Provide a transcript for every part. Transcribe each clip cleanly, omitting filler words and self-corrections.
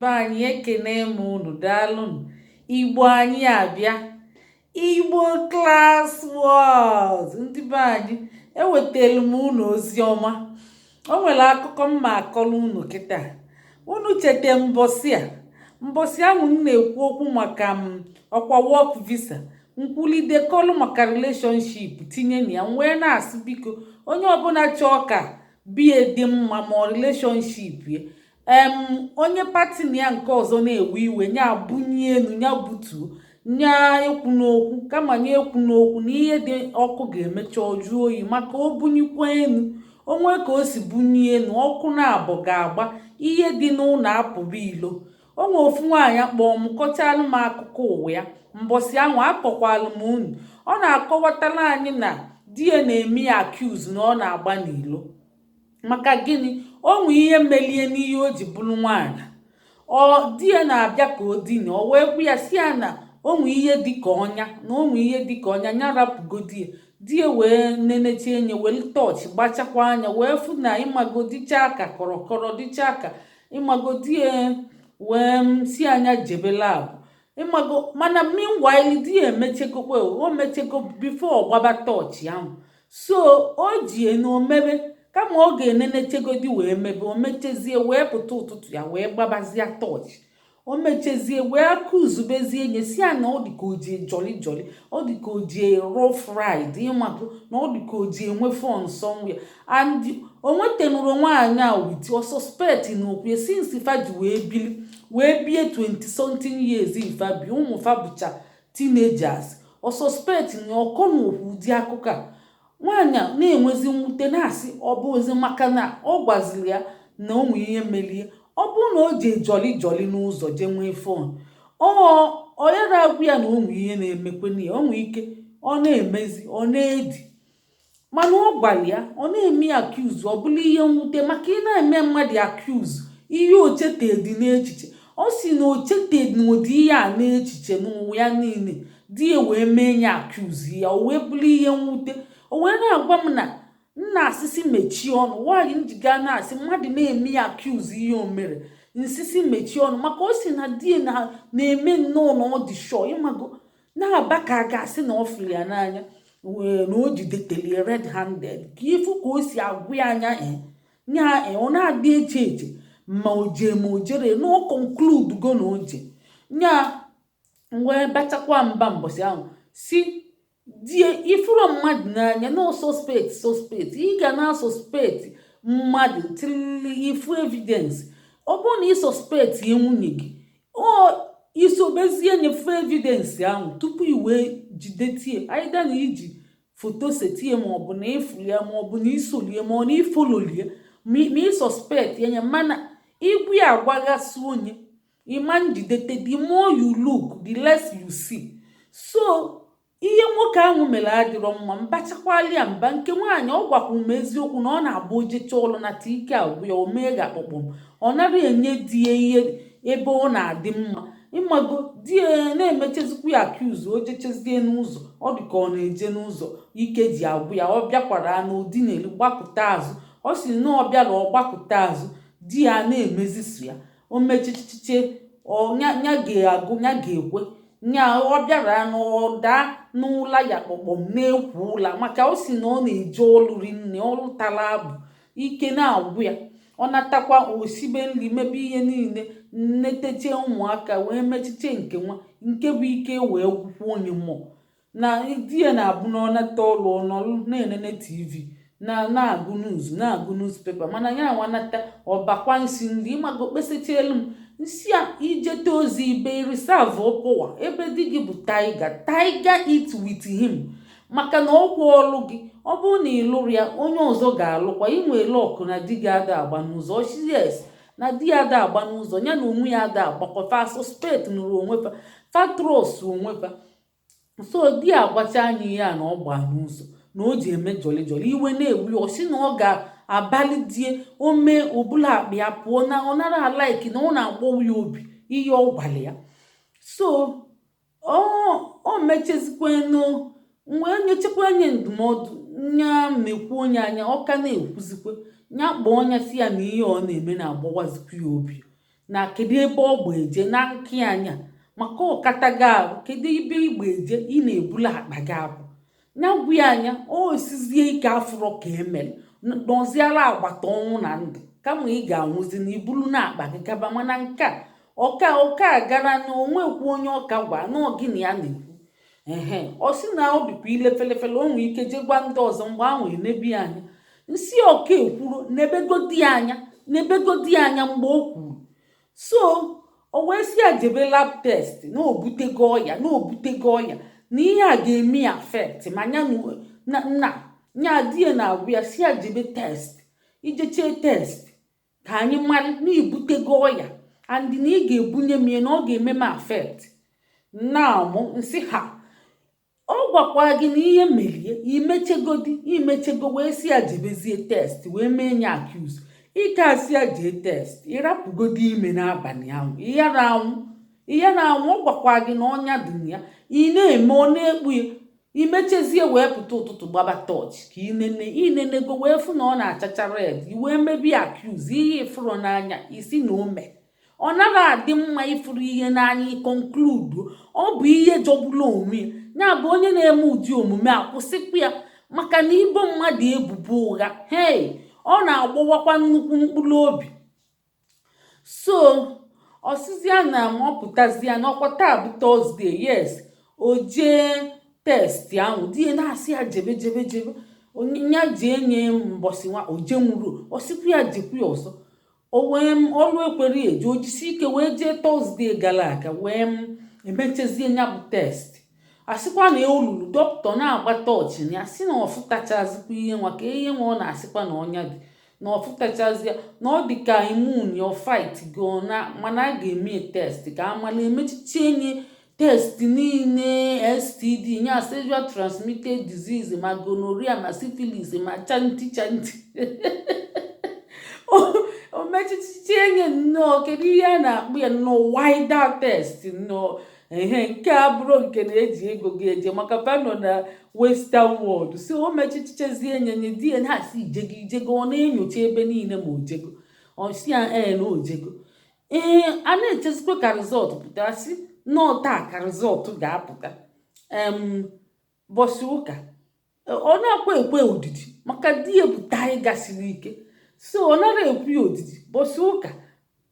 Be anyị, ekene m unu. Daalụnụ. Igbo anyị abịa, Igbo Class World. Ndị be anyị, ewetelu m unu ozi ọma. O nwere akụkọ mma akọrọ unu kịta. Unu cheta mbọsị a, mbọsị ahụ m na-ekwu okwu maka m ọkwa work visa, nkwulide kọlụ maka relationship, tinye na ya. M wee na-asị, biko, onye ọbụla chọọ ka bie dị mma ma ọ relationship ya, onye partner ya nke ọzọ na-ewe iwe, nya bunye elu, nya butuo, nya ekwu n'okwu, kama nya ekwu n'okwu na ihe dị ọkụ ga-emecha ọjụọ oyi, maka o bunyikwa elu, onwe ka o si bunye elu, ọkụ na-abụ ga-agba ihe dị n'ụlọ apụba ilo. O nwe ofu nwaanyị kpọọ m, kọchalụ m akụkọ ụwa ya. Mbọsị ahụ akọkwalụ m unu, ọ na-akọwatara anyị na di ya na-eme ya accuse na ọ na-agba n'ilo. Maka gịnị? O nwe ihe melie n'ihe o ji bụrụ nwaanyị. Ọ di ya na-abịa ka o dina, o wee gwa ya si ya na o nwe ihe dịka ọnya, na o nwe ihe dịka ọnya. Nya rapụgo di ya. Di ya wee neneche enye, wee torch gbachakwa anya, wee fụ na ịmago dịcha ka kọrọkọrọ, dịcha ka ịmago. Di ya wee si anya jebe lab, ịmago. Mana meanwhile, di ya emechegokwe, o mechego before ọ gbaba torch ahụ. So o ji na omebe kama ọ ga-enenechegodi wee mebe. O mechezie wee pụta ụtụtụ ya, wee gbabazie torch. O mechezie wee akụzubezie nye, si ya na ọ dị ka o ji jolly jolly, ọ dị ka o ji rough ride, ịmago, na ọ dị ka o ji enwe fun somewhere. And o nwetanụrụ nwaanyị a with ọ suspect na okwu since fa ji wee bili, wee bie 20 something years. Ifa bi, ụmụ fa bụcha teenagers. Ọ suspect na ọkọ na okwu ụdị akụkọ a. Nwaanyị a na-enwezi mwute, na-asị ọ bụ ozi maka na ọ gwaziri ya na o nwee ihe melie. Ọ bụrụ na o ji jolly jolly n'ụzọ jee nwee fun, ọ yara agwụ ya na o nwee ihe na-emekweni ya. O nwee ike ọ na-emezi, ọ na-edi, mana ọ gwara ya, ọ na-eme ya accuse. Ọ bụla ihe mwute, maka ị na-eme mmadụ accuse ihe ochete dị n'echiche. Ọ si na ochete n'ụdị ihe a n'echiche n'ụwa ya niile, di ya wee mee ya accuse ya, o wee bụrụ ihe mwute. O wee na-agwa m na nna asịsị mechie ọnụ. Nwaanyị njiga na-asị mmadụ na-eme ya accuse ihe o mere, nsisi mechie ọnụ, maka o si na di ya na-eme nnọọ na ọ dị sure, ịmago, na-aba ka a ga-asị na ọ fụrụ ya n'anya, wee na o jidetelie red handed, ka ifu ka o si agwụ ya anya. Nya ọ na-adị eche eche ma o jee ma o jere, na o conclude go na o je. Nya wee bachakwa mba mbọsị ahụ, si die ifuru mmadụ n'anya na suspect, suspect, ị ga na suspect mmadụ till ifu evidence. Ọ bụrụ na ị suspect ye nwunye gị, ọ isobezie nyefe evidence ahụ tupu i wee jidetie, either na iji foto setie, maọbụ na ịfụlie, maọbụ na isolie, ma ọ na ifollowie, ma ị suspect ya. Mana igwu ya agbaghasị onye ịma njidete. The more you look, the less you see. So ihe nwoke ahụ mere adịrọ mma. Mbachakwali ya mba. Nke nwaanyị, ọ gwakwu m eziokwu na ọ na-agba ojecha ọlụ nata, ike agwụ ya, o mee ga akpọkpọm, ọ nara enye di ya ihe ebe ọ na-adị mma, ịmago. Di ya na-emechezikwa ya accuse. O jechezie n'ụzọ, ọ dị ka ọ na-eje n'ụzọ, ike ji agwụ ya. Ọ bịakwara na odinelu gbakụta azụ. Ọ sị na ọ bịara, ọ gbakụta azụ, di ya na-emezisu ya. O mechichiche nya ga-agụ, nya ga-ekwe nya. Ọ bịara na ọ daa n'ụla ya kpọkpọm, na-ekwu ụla, maka o si na ọ na-eje ọlụ rinne, ọlụ tara abụ, ike na-agwụ ya. Ọ natakwa, osibe nri, mebe ihe niile, nneteche ụmụaka, wee mechiche nke nwa nke bụ ike wee gwụkwa onye mmụọ. Na di ya na-abụ na ọ nata ọlụ, ọnọlụ na-enene TV, na na-agụ news, na-agụ newspaper. Mana ya nwanata, ọbakwa nsi nri, ịmago, kpesacha elu m nsi a, ijete ozi ibe reserve power ebe di gị bụ tiger, tiger it with him, maka na ọkwa ọlụ gị. Ọ bụrụ na ị lụrụ ya, onye ọzọ ga-alụkwa. Inwe luck na di gị ada agba n'ụzọ. Yes, na di ya ada agba n'ụzọ, ya na onwe ya ada agbakọ. Fa suspect nụrụ onwe fa, fa trust onwe fa. So di ya agwacha anya ihe a na ọ gba n'ụzọ, na o ji eme jolly jolly, iwe na-ewu ya. Ọ sị na ọ ga-abalị die o mee obula akpa ya pụọ, na ọ nara a-like, na ọ na-agbọwa ya obi ihe ọ gwara ya. So o mechezikwanụ, wee nyechekwa anya ndụmọdụ, nya mekwu onye anya ọ ka na-ekwuzikwe, nya kpọọ ọnya, si ya na ihe ọ na-eme na-agbawazikwa ya obi. Na kedu ebe ọ gba eje na nke anya maka ọkatago ahụ? Kedu ebe igba eje ị na-ebulu akpa gị apụ ya gwu ya anya? O sizie ike afụrọ ka emere nọziara agbata ọnwụ na ndụ, kama ị ga-anwụzi na ibulu na akpa gị gaba. Mana nke a ọka ọka gara na onwekwu onye ọka gwa na ọgịnị ya na-ekwu. Ehe, ọ sị na ọ dịkwa ile felefele, o nwee ike jee gwa ndị ọzọ. Mgbe ahụ enebi ya anya nsị ọka ekwuru nebegodi ya anya, nebegodi ya anya. Mgbe o kwuru so, o wee sị ya jebe lab test, na obutego ọya, na obutego ọya, na ihe a ga-eme ya affect. Ma ya na nna ya di ya na-agwa ya si ya jebe test, ijechee test ka anyị mara na ibutego ọya and na ị ga-ebunye m ya, na ọ ga-eme m affect. Na mụ nsị ha, ọ gwakwa gị na ihe merie imechegodi imechego, wee si ya jebezie test, wee mee ya accuse. Ike asị ya jee test, ịrapụgodi ime n'abalị ahụ, ịyara anwụ, ịyara anwụ. Ọ gwakwa gị na ọnya dị na ya, ị na-eme ọ na-ekpu ya. Imechezie wee pụta ụtụtụ gbaba torch ka inene inenego, wee fụ na ọ na-achacha red, i wee mebi accuse. Ihe ịfụrụ n'anya isi na ome, ọ naghị adị mma. Ịfụrụ ihe n'anya conclude, ọ bụ ihe jọgburu onwe ya. Ya bụ onye na-eme ụdị omume a, kwụsịkwa ya, maka na ibo mmadụ ebubo ụgha, hei, ọ na-agbawakwa nnukwu mkpụrụ obi. So ọsịzịa na ma ọ pụtazie n'ọkwa taa bụ Thursday, yes, o jee test ahụ. Di ya na-asị ya jebe, jebe, jebe. Ya jee nye mbọsị nwa o jenwuru, ọsịkwa ya jekwu ya ọzọ. O wee ọrụ ekwere ya eje, o jisi ike wee jee Thursday gara aga, wee emechezie ya bụ test. Asịkwa na olulu dọkịta na-agba torch na ya, sị na ọfụtachazikwa ihe nwa ka ihe nwa. Ọ na-asịkwa na ọnya dị na ọfụtachazi ya, na ọ dị ka immune ya fight go na, mana a ga-eme test ka amala. Emechiche nye test niile, STD nya, sexual transmitted disease, ma gonorrhea, ma syphilis, ma chanti chanti. O mechichiche nye nnọọ, kedu ihe a na-akpụ ya nnọọ, wider test nnọọ. Ehe, nke a bụrụ nke na-eji ego gị eje maka panọ na western world. So o mechichichezie nye nye di ya na-asị ijego, ijego. Ọ na-enyocha ebe niile ma ojego. Ọ si ya ee, na ojego. Ee, a na-echezikwa ka result pụta. Sị nọọ taa ka result ga-apụta, bọsị ụka. Ọ na-akwa ekwe odidi maka di ya bụ tiger siri ike, so ọ nara ekwe ya odidi. Bọsị ụka,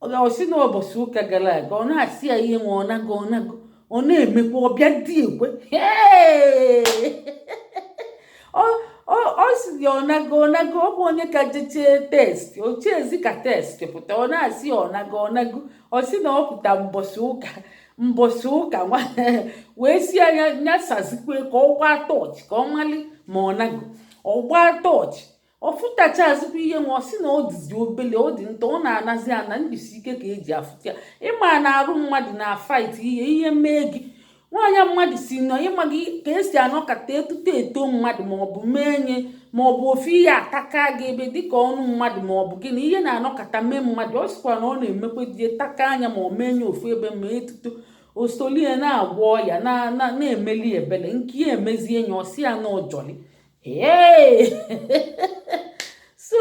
ọ sị na ụbọchị ụka gara aga, ọ na-asị ya ihe nwa, ọ nago, ọ nago, ọ na-emekwa ọbịa di ekwe. Ọ sị ya ọ nago, ọ nago. Ọ bụ onye ka jechee test ocheezi ka test pụta. Ọ na-asị ya ọ nago, ọ nago. Ọ sị na ọ pụta mbọsị ụka, mbọsị ụka nwa, wee si anya ya sazikwe ka ọ gbaa torch ka ọ mali ma ọ nago. Ọ gbaa torch, ọ fụtachazikwa ihe nwa. Ọ sị na ọ dịzi obele, ọ dị nta, ọ na-anazi ana njisi ike ka eji afụta ya. Ịma na arụ mmadụ na fight ihe ihe mee gị nwaanyị mmadụ si na ịma gị ka esi anọkata etuto eto mmadụ, maọbụ mee nye, maọbụ ofu ihe ataka gị ebe dịka ọnụ mmadụ, maọbụ gị na ihe na-anọkata mee mmadụ. Ọ sịkwa na ọ na-emekwa die taka anya, ma ọ mee nye ofu ebe ma etuto osolie na-agwọ ọya na-emeli ebele nke ya emezie ya. Ọsị ya na ọjọli. Ee, so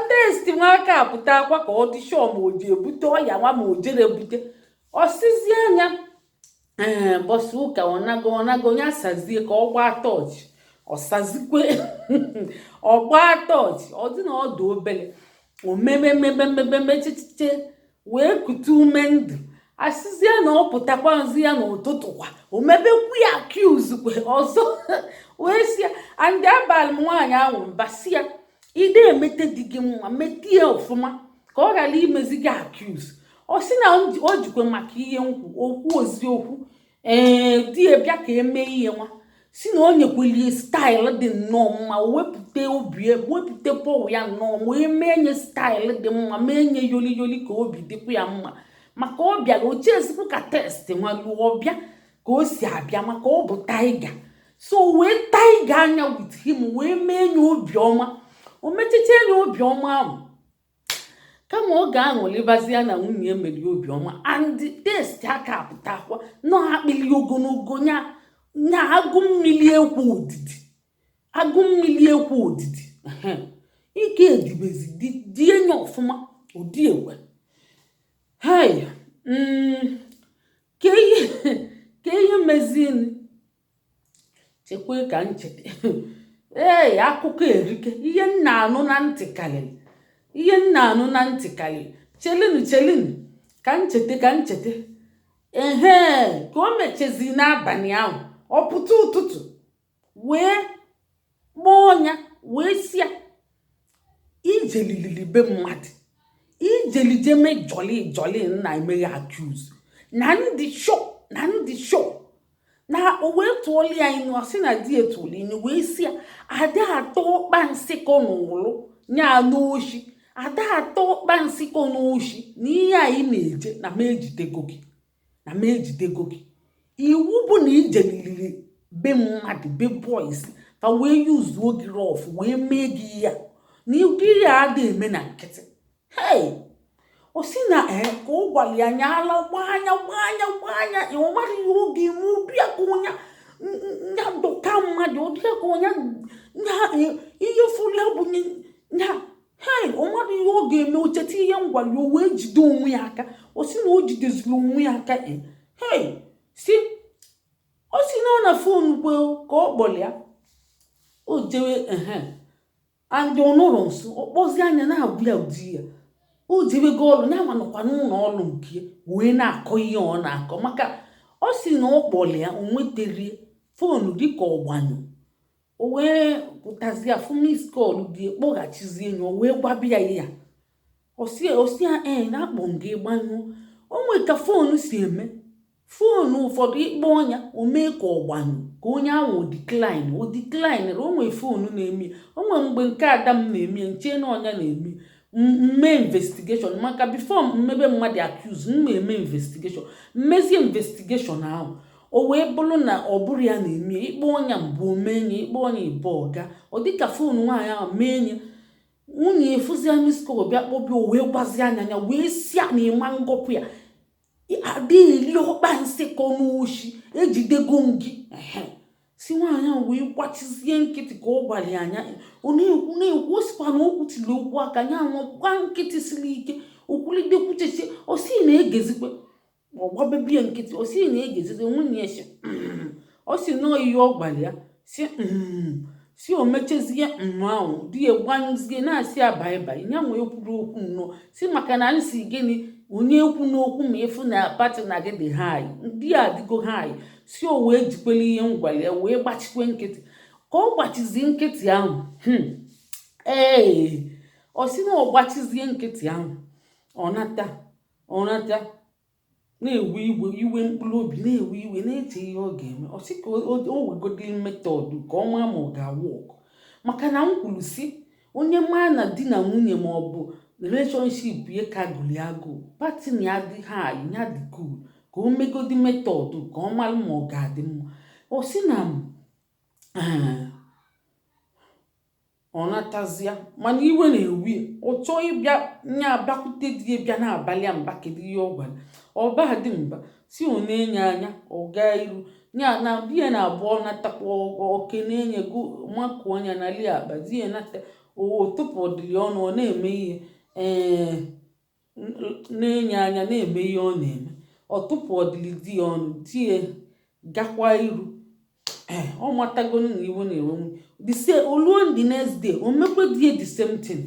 test nwaka apụta akwa ka ọ dị sure ma o ji ebute ọya nwa, ma o jere ebute. Ọsịzie anya ee, bọsị ụka, ọ nago, ọ nago. Ya sazie ka ọ gbaa torch, ọ sazikwe, ọ gbaa torch, ọ dị na ọdụ obele. O mebe mebe mebe mechichiche wee kute ume ndụ. Asịzie na ọ pụtakwazi ya n'ụtụtụ kwa, o mebekwu ya accuse kwe ọzọ, wee si ya andị abalị m. Nwaanyị ahụ mba si ya ide emete di gị nwa, mete ya ọfụma ka ọ ghara imezi gị accuse. Ọ sị na o jikwe maka ihe nkwu okwu oziokwu. Ee, di ya bịa ka eme ihe nwa, si na o nyekwelie style dị nnọọ mma. O wepụta obi, wepụta pọl ya nnọọ, wee mee nye style dị mma, mee nye yoli yoli ka obi dịkwa ya mma. Maka ọ bịara ocheezikwu ka test nwa lụọ, ọbịa ka o si abịa, maka ọ bụ tiger. So wee tiger anya with him, wee mee nye obiọma. O mechicha nye obiọma ahụ, kama ọ ga-aṅụlịbazi ya na nwunye emeri obiọma. And test aka apụtakwa nọ, akpịlị ogologo nya nya agụ mmiri ekwu odidi, agụ mmiri ekwu odidi. Ike edibezi die nye ọfụma ụdị ekwe. Hei, ka ihe mezini, chekwe ka ncheta. Ee, akụkọ erike. Ihe m na-anụ na ntị karịrị ihe m na-anụ na ntị karịrị. Chelinu, chelinu, ka ncheta, ka ncheta. Ehe, ka o mechezi n'abalị ahụ, ọ pụta ụtụtụ wee kpọọ ya, wee sị ya, ijelilili be mmadụ, ijelije me jolly jolly, nna emeghe accuse na ndị sure, na ndị sure na o wee tụọla ya inu. Ọ sị na di ya tụrụ inu wee sị ya, ada atọ ọkpa nsịkọ n'ụlụ nya n'oshi, ada atọ ọkpa nsịkọ n'oshi, na ihe anyị na-eje na m ejidego gị, na m ejidego gị. Iwu bụ na ijeliliri be mmadụ, be boys, fa wee yuzuo gị rough, wee mee gị ya na ụdị ya ada eme na nkịtị. Hei, o si na ee, ka ọ gwara ya, anya ala gbaa anya, gbaa anya, gbaa anya ya. Ọ mara ihe ọ ga-eme. Obi ya ka onye ya dọka mmadụ, ọ dị ya ka onye ya ihe fụrụ ya bụ ya. Hei, ọ mara ihe ọ ga-eme. O cheta ihe m gwara ya, o wee jide onwe ya aka. O si na o jideziri onwe ya aka. Hei, si o si na ọ na phone kwe ka ọ kpọrọ ya, o jewe. Ehe, and ọ nọrọ nso, ọ kpọzie anya na-agwa ya ụdị ya. O jebego ọrụ ya, ma nọkwa n'ụlọ ọrụ nke wee na-akọ ihe ọ na-akọ, maka ọ si na ọ kpọrọ ya, o nwetarie phone, dịka ọgbanyụ. O wee pụtazie, afụ miss call dị, kpọghachizie ya. O wee gwabịa ya, osi ya, ee, na-akpọ m gị, gbanyụọ. O nwee ka phone si eme. Phone ụfọdụ, ịkpọ ọnya, o mee ka ọgbanyụ, ka onye ahụ decline, o decline. O nwee phone na-eme. O nwee mgbe nke ada m na-eme nche na ọnya na-eme. Mme investigation, maka before mmebe mmadụ accuse, m eme investigation. Mmezie investigation ahụ, o wee bụrụ na ọ bụrụ ya na-eme. Ịkpọ ọnya mbụ, o mee nye. Ịkpọ ọnya ịbụ, ọga ọ dịka phone nwaanyị ahụ mee nye. Nwunye efuzia miss call, bịa kpọbịa. O wee gwazie anya ya, wee si na ịma ngọpụ ya adịghị eri ọkpa nsịkọ n'oshi, ejidego m gị. Si nwaanyị ahụ wee gbachizie nkịtị. Ka ọ gwara ya anya, ọ na-ekwu, na-ekwu, o sikwa na okwu tiri okwu aka ya nwa gba nkịtị siri ike. Okwulide, kwucheche, o si na-egezikwe, ọ gbabebie nkịtị. O si na-egezikwe nwunye ya, si ọ si nọọ ihe ọ gwara ya, si si o mechezie ahụ, di ya gbanyụzie, na-asị ya bye bye. Ya nwee kwuru okwu nnọọ, si maka na nsi gịnị, onye ekwu n'okwu ma ịfụ na party na gị dị high, ndị a adịgo high. Si o wee jikwele ihe m gwara ya, wee gbachikwe nkịtị. Ka ọ gbachizie nkịtị ahụ, ee, ọ sị na ọ gbachizie nkịtị ahụ, ọ nata, ọ nata na-ewe iwe, iwe mkpụrụ obi, na-ewe iwe, na-eche ihe ọ ga-eme. Ọ sị ka o wegodi method ka ọ maa ma ọ ga-awork, maka na m kwuru si onye maa na di na nwunye ma ọ bụ relationship ya ka gụrụ agụụ, party na ya dị high, ya dị cool, ka o megodi method ka ọ mara ma ọ ga-adị mma. Ọ sị na ọ natazịa, mana iwe na-ewe ya. Ọ chọọ ịbịa nya bịakwute di ya, bịa na-abalị ya mba. Kedu ihe ọ gwara ọba dị mba? Si ọ na-enye anya, ọ gaa iru nya na di ya na-abụọ, natakwa oke na-enye go makụọ anya na lie akpa di ya nata. O tụpụdịrị ọnụ, ọ na-eme ihe, ee, na-enye anya, na-eme ihe ọ na-eme. Ọ tụpụdịrị di ya ọnụ, di ya gakwa iru. Ee, ọ matagonu na iwe na-ewe nwunye. The same oluo, the next day, o mekwe di ya the same thing.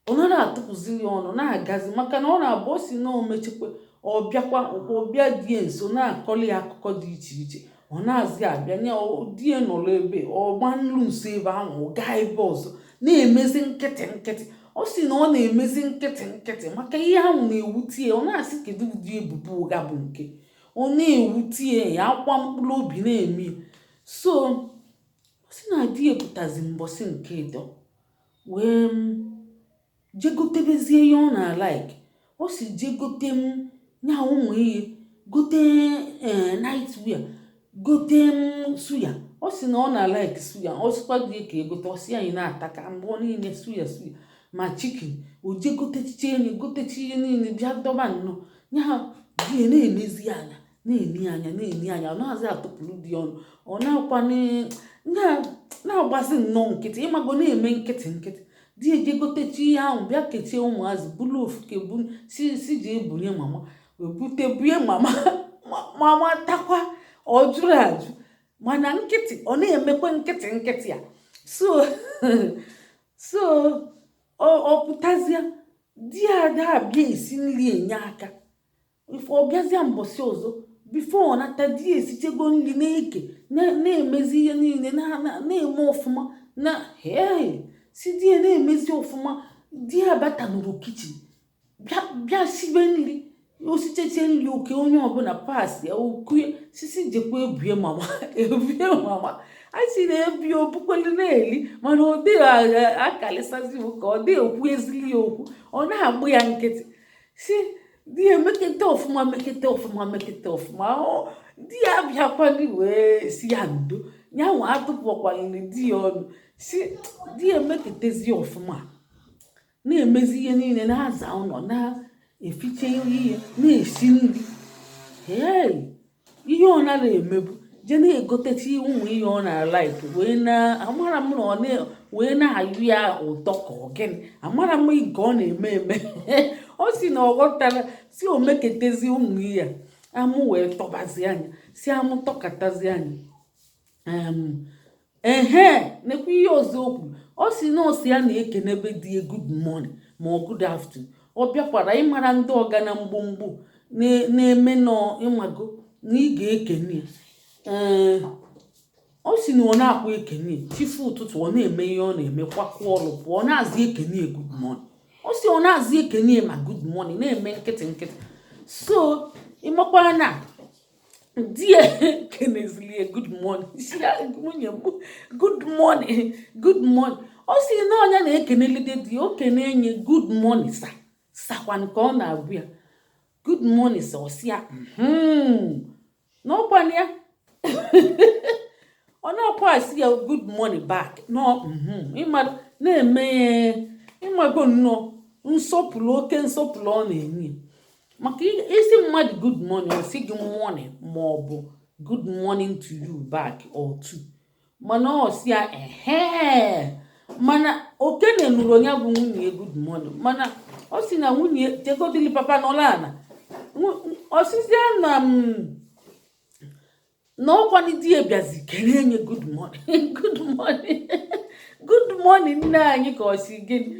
Ọ naghị atụpụziri ya ọnụ, na-agazi, maka na ọ na-abụ, o si na o mechekwa, ọ bịakwa, ọ bịa di ya nso, na-akọli ya akụkọ dị iche iche. Ọ na-azị abịa nye di ya, nọrọ ebe ọ gba nlu nso ebe ahụ, ọ gaa ebe ọzọ, na-emezi nkịtị nkịtị. Ọ sị na ọ na-emezi nkịtị nkịtị maka ihe ahụ na-ewute ya. Ọ na-asị, kedu ụdị ebubo ụgha bụ nke ọ na-ewute ya? Ya akwa mkpụrụ obi na-eme ya. So ọ sị na di ya pụtazi mbọsị nke ịtọ, wee jee gotebezie ihe ọ na-alike. Ọ si jee gote m nya ụmụ ihe, gote, ee, night wear, gote m suya. Ọ sị na ọ na-alike suya. Ọ sịkwa di ka egote. Ọ sị anyị na-ata ka mgbe niile suya, suya ma chicken. O jee gotechiche enyi, gotechi ihe niile, bịa dọba nnọọ ya. Di ya na-enezi anya, na-eni anya, na-eni anya. Ọ na-azị atụpụrụ di ọnụ, ọ na-akwa na-agbazi nnọọ nkịtị, ịmago, na-eme nkịtị nkịtị. Di eje gotecha ihe ahụ, bịa kechie ụmụazị, bulu ofuke bu si ji ebunye mama, wee bute bunye mama. Mama takwa, ọ jụrụ ajụ, mana nkịtị ọ na-emekwa nkịtị nkịtị a. So ọ pụtazie, di ya ada abịa esi nri enye aka. Ife ọ bịazịa mbọsị ọzọ, before ọ nata, di ya esichego nri, na-eke, na-emezi ihe niile, na-eme ọfụma na hey, si di ya na-emezi ọfụma. Di ya batanụrụ kitchen, bịa bịa sibe nri. Osicheche nri, oke onye ọbụla pas ya, okue sisi jekwa ebue mama, ebue mama. A sị na ebie, obukwelu na-eli, mana ọ dịghị akalisazi ụka, ọ dịghị ekwu ezili ya okwu, ọ na-agbụ ya nkịtị. Si di ya emekete ọfụma, mekete ọfụma, mekete ọfụma. Di ya abịakwali wee si ya ndo ya nwa atụpụkwaliri di ya ọnụ. Si di ya emeketezi ọfụma, na-emezi ihe niile, na-aza ụlọ, na-efiche ihe, na-esi nri. Hey, ihe ọ nara emebu, je na-egotecha ụmụ ihe ọ na-alike, wee na amara m na ọ na wee na-ayụ ya ụtọ ka ọ gịnị, amara m nke ọ na-eme eme. Ọ si na ọ ghọtara, si o meketezi ụmụ ihe amụ wee tọbazi anya, si amụ tọkatazi anya. Ehe, nekwa ihe ọzọ o kwuru. Ọ si nọọsụ ya na-ekenebe di ya good morning ma ọ good afternoon. Ọ bịakwara ịmara ndị ọga na mgbomgbo na-eme nọ ịmago na ị ga-ekene ya. Ee, ọ si na ọ na-akwa ekene ya chifu ụtụtụ, ọ na-eme ihe ọ na-eme, kwakọ ọlụ pụọ, ọ na-azị ekene ya good morning. Ọ si ọ na-azị ekene ya ma good morning, na-eme nkịtị nkịtị. So ịmakwa na di ya kenezili ya good morning, si ya, "Nwunye m, good morning, good morning." Ọ si na ọnya na-ekenelide di ya, o kene enye good morning sir, sakwanụ ka ọ na-agụ ya good morning sir. Ọ sị ya n'ọkwanụ ya, ọ na-akwa asị ya good morning back nọ ịmadụ na-eme ya, ịmago nnọọ nsọpụrụ, oke nsọpụrụ ọ na-enye ya. Maka isi mmadụ good morning, ọ sị gị morning ma ọ bụ good morning to you back or two, mana ọ sị ya ehe. Mana okene nụrụ ya bụ nwunye ya good morning, mana ọ sị na nwunye jegodili papa nọrọ ala, ọsịsịa na m na ọkwani di ya bịazi kene nye good morning, good morning, good morning nne anyị, ka ọ sị gịnị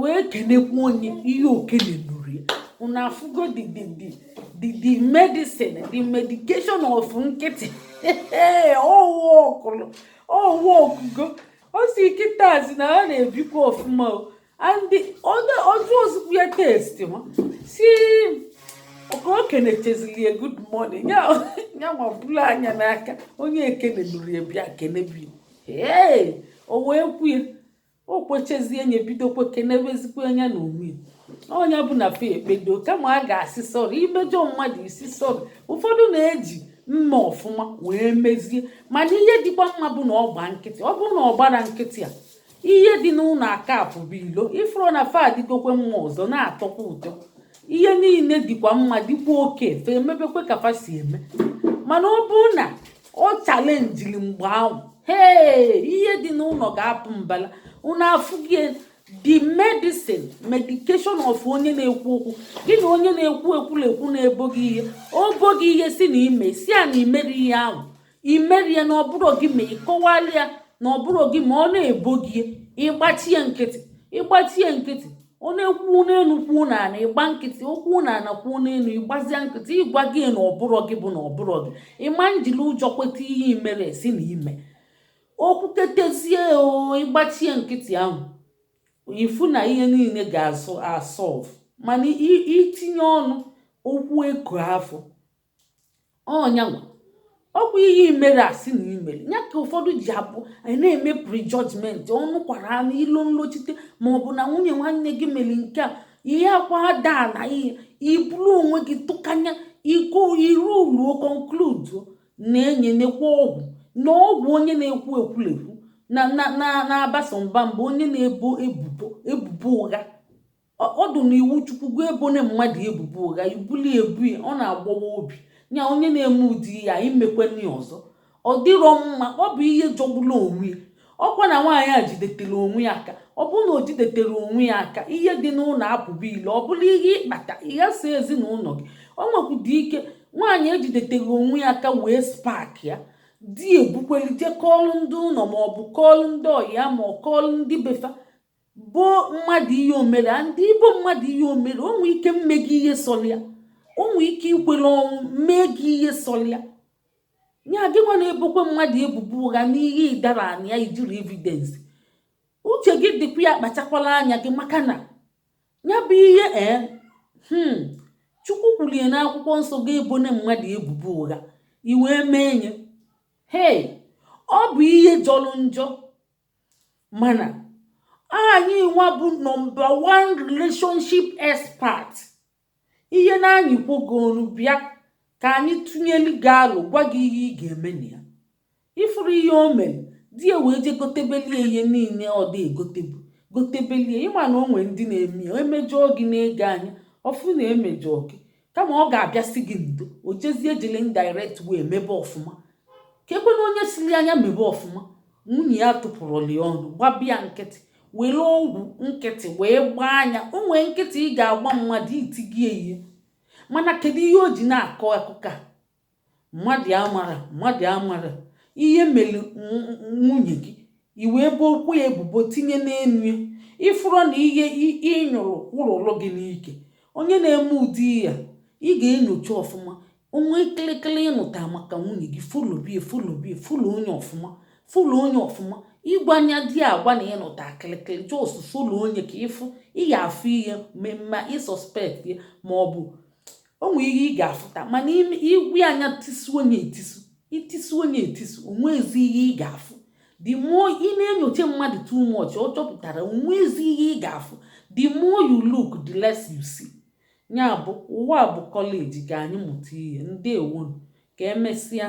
wee kenekwu onye ihe okene nụrụ ya. Unu afụgo the medicine, the medication of nkịtị. Ọwụ ọkụlụ, ọwụ ọkụgo. Ọ si kịta si na ha na-ebikwa ọfụma o, and ọjụ ozugbo ya test ma si ka o kenechezili ya good morning ya, ya nwa bulu anya n'aka onye ekene nụrụ ya, bịa kenebi. Ee, o wee kwue, o kwechezie nye, bidokwe kenebezikwa anya na onwe ya. Ọnya bụ na fe ekpedo kama a ga-asị sorry. Imejọ mmadụ, isi sorry. Ụfọdụ na-eji mma ọfụma wee mezie, mana ihe dịkwa mma bụ na ọ gba nkịtị. Ọ bụrụ na ọ gbara nkịtị a, ihe dị n'ụlọ akapụ bụ ilo ifuru na fa adịgokwe mma ọzọ, na-atọkwa ụtọ. Ihe niile dịkwa mma, dịkwa oke fe, emebekwe ka fa si eme. Mana ọ bụrụ na ọ challengeri mgbe ahụ, hee, ihe dị n'ụlọ ga-apụ mbala. Unu afụgie the medicine, medication of onye na-ekwu okwu. Gị na onye na-ekwu ekwurekwu na-ebo gị ihe, o bo gị ihe, si na ime, si ya na imeri ihe ahụ, imeri ya na ọ bụrụ gị ma ịkọwala ya na ọ bụrụ gị ma ọ na-ebo gị, ịgbachie nkịtị, ịgbachie nkịtị. Ọ na-ekwu n'elu, kwuo n'ala, ịgba nkịtị. Okwu n'ala, kwuo n'elu, ịgbazia nkịtị. Ịgwa gị na ọ bụrụ gị bụ na ọ bụrụ gị, ịma njiri ụjọ kweta ihe imere si na ime okwuketezie o, ịgbachie nkịtị ahụ, ifu na ihe niile ga-asụ asolve. Mana itinye ọnụ okwu eko afọ ọnyanwa, ọkwa ihe imere asị na imere ya, ka ụfọdụ ji abụ anyị na-eme prejudgment. Ọnụ kwara anụ ilo nlochite, maọbụ na nwunye nwanne gị mere nke a, ihe akwa daa na ihe iburu onwe gị tụkanya iko iru uluo conclude na-enye nekwa ọgwụ na ọgwụ. Onye na-ekwu ekwurekwu na na na na-abaso mba mba, onye na-ebo ebubo, ebubo ụgha, ọ dị n'iwu Chukwu gwa ebone mmadụ ebubo ụgha, ibuli ebu ya, ọ na-agbawa obi nya. Onye na-eme ụdị ya, imekweni ọzọ, ọ dịrọ mma. Ọ bụ ihe jọgburu onwe ya. Ọkwa na nwaanyị a jidetere onwe ya aka. Ọ bụrụ na o jidetere onwe ya aka, ihe dị n'ụlọ apụba ile, ọ bụrụ ihe ịkpata ịghasa ezinụlọ gị. O nwekwụdị ike nwaanyị ejideteghị onwe ya aka wee spark ya, di ebukweli je kọọlụ ndị ụlọ, ma ọ bụ kọọlụ ndị ọyị ya, ma ọ kọọlụ ndị befa, bo mmadụ ihe omere. Ndị ibo mmadụ ihe omere, o nwee ike mme gị ihe sọlị ya, o nwee ike ikwere ọnwụ mee gị ihe sọlị ya. Ya gị nwa na-ebokwe mmadụ ebubo ụgha n'ihe ịdara na ya ijiri evidence, uche gị dịkwa ya. Kpachakwala anya gị, maka na ya bụ ihe ee Chukwu kwulie n'akwụkwọ nsọ ga-ebone mmadụ ebubo ụgha i wee mee nye. Hei, ọ bụ ihe jọrọ njọ. Mana anyị nwa bụ number one relationship expert, ihe na-anyịkwo gị ọnụ, bịa ka anyị tụnyelu gị alụ, gwa gị ihe ị ga-eme na ya. Ifuru ihe o mere, di ya wee je gotebelie ihe niile ọ dị egotebu, gotebelie. Ịma na o nwee ndị na-eme ya, emejọọ gị n'ego anya ọfụ na emejọọ gị, kama ọ ga-abịasị gị ndo, o jezie jele indirect wee mebe ọfụma. Ka ekwena onye siri anya mebe ọfụma. Nwunye ya tụpụrụli ọnụ, gbabịa nkịtị, were ọgwụ nkịtị wee gbaa anya. O nwee nkịtị ị ga-agba mmadụ itigie ihe. Mana kedu ihe o ji na-akọ akụkọ a? Mmadụ amara, mmadụ amara ihe mere nwunye gị, i wee bụ okwu ya ebubo tinye n'enu ya. Ịfụrụ na ihe ịnyụrụ kwụrụlụ gị n'ike. Onye na-eme ụdị ya, ị ga-enyocha ọfụma onwe kịlịkịlị ịnụta maka nwunye gị. Followbie, followbie, follow onye ọfụma, follow onye ọfụma. Ịgwanya di agwa na ịnụta kịlịkịlị, just follow onye ka ịfụ. Ị ga-afụ ihe ma ị suspect ya, ma ọ bụ o nwee ihe ị ga-afụta. Mana igwe anya tisu onye etisu, itisu onye etisu, onwezi ihe ị ga-afụ. The more ị na-enyocha mmadụ too much, ọ chọpụtara onwezi ihe ị ga-afụ. The more you look, the less you see. Ya bụ, ụwa bụ college ka anyị mụta ihe. Ndewonu, ka emesịa.